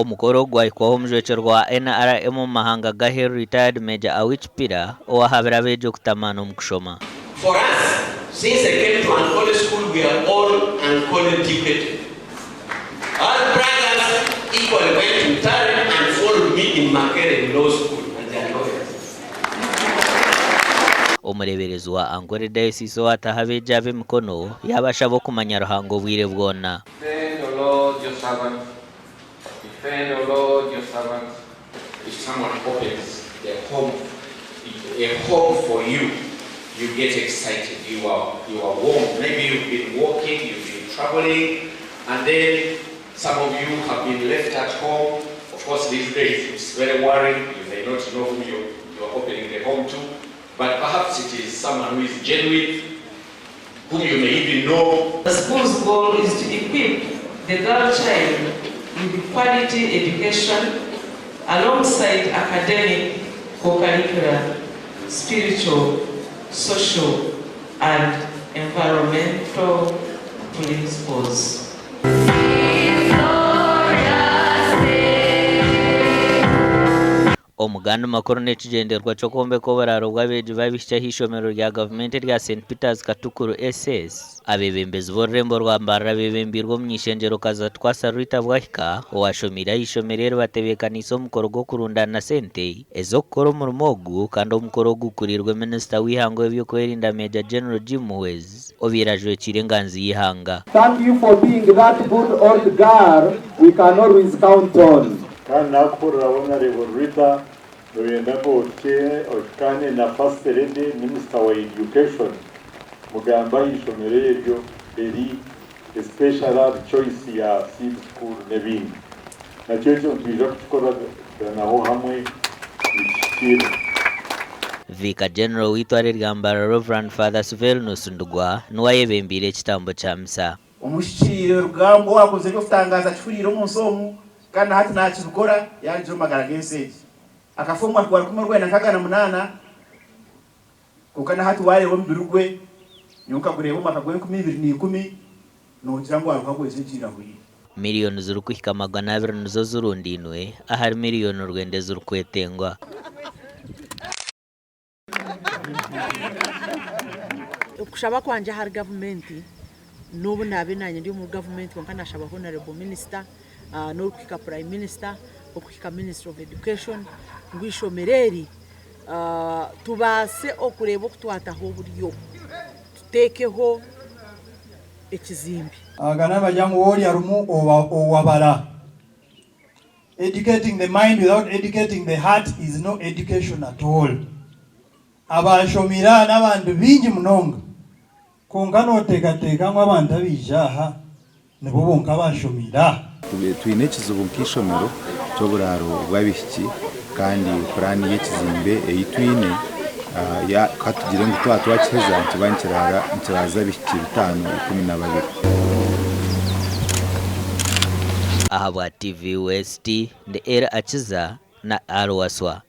Omukoro ogu gwahikwaho omujwekyerwa wa NRM omu mahanga g'aheeru Retired Major Awich Pira owahabire abeegi okutamaana omu kushoma. For us, since I came to Ankole school we are all Ankole educated. Our brothers equally went to Ntare and followed me in Makerere Law School and they are lawyers. Omureeberezi wa Ankole Diocese owaataho abeegi aba emikono yaabashaba okumanya Ruhanga obwire bwona. Defend, O Lord, your servant, defend, O Lord, your servant. If someone opens their home, a home for you, you get excited, you are, you are warm. Maybe you've been walking, you've been traveling, and then some of you have been left at home. Of course, these days it's very worrying. You may not know who you, you are opening the home to, but perhaps it is someone who is genuine, whom you may even know. The school's goal is to equip the girl child with quality education alongside academic, co-curricular, spiritual, social and environmental principles. Omu gandi makuru n'ekigyendererwa ky'okwombeka oburaaro bw'abeegi b'abaishiki ah'eishomero rya gavumenti erya St Peters Katukuru SS, abeebembezi b'orurembo rwa Mbarara beebembeirwe omuny'eishengyerokazi Atukwasa Rita Bwahika owashomeire ah'eishomero eri batebeekaniise omukoro gw'okurundaana sente ez'okukora omurimo ogu kandi omukoro ogu gukuriirwe minisita w'eihanga ow'eby'okwerinda Major General Jim Muhwezi obaire ajwekiire enganzi y'eihanga. Thank you for being that good old girl we can always count on. Kandi nakuhurira Honourable Rita noyenda ngu ohike ohikaane na First Lady Minister wa Education mugambe aha ishomero eryo eri especially ahari choice ya seed school n'ebindi. Nakyo ekyo nitwija kukikoraganaho hamwe nikihikiirira. Vicar General w'eitware rya Mbarara Rev. Father Svelnus Ndugwa niwe ayebembeire ekitambo kya misa. Omuhikiriire rugambwa owaakozire eby'okutangaaza akihuriire omu nsi omu, kandi na hati naakibikora yaarugire omu magara g'ensi egi. Akafa omu mwaka gwa 1968, kwonka na hati waareeba omubiri gwe, nyowe nkagureeba omu mwaka gw'enkumi ibiri na ikumi, noogira ngu hariho agwejegyeire ahuriire. Miriyoni zirikuhika 200 nizo zirundainwe ahari miriyoni rwenda ezirikwetengwa. Okushaba kwangye ahari gavumenti n'obu naabe naanye ndi omuri gavumenti kwonka naashaba Honourable Minister n'orikuhika Prime Minister okuhika Ministry of Education ngu eishomero eri tubaase okureeba oku twataho oburyo tuteekeho ekizimbe. Aga n'amarya ngu worya rumu oba owabara. Educating the mind without educating the heart is no education at all. Abashomire aha n'abantu baingi munonga kwonka noteekateeka ngu abantu abaija aha nibo bonka abashomiire aha? Twine ekizibu nk'eishomero ky'oburaaro bw'abaishiki kandi puraani y'ekizimbe ei twine ka tugire ngu twaba twakiheza nikiba nikiraaza abaishiki 512. Ahabwa TV West, ndi Elly Akiza na Al Waswa.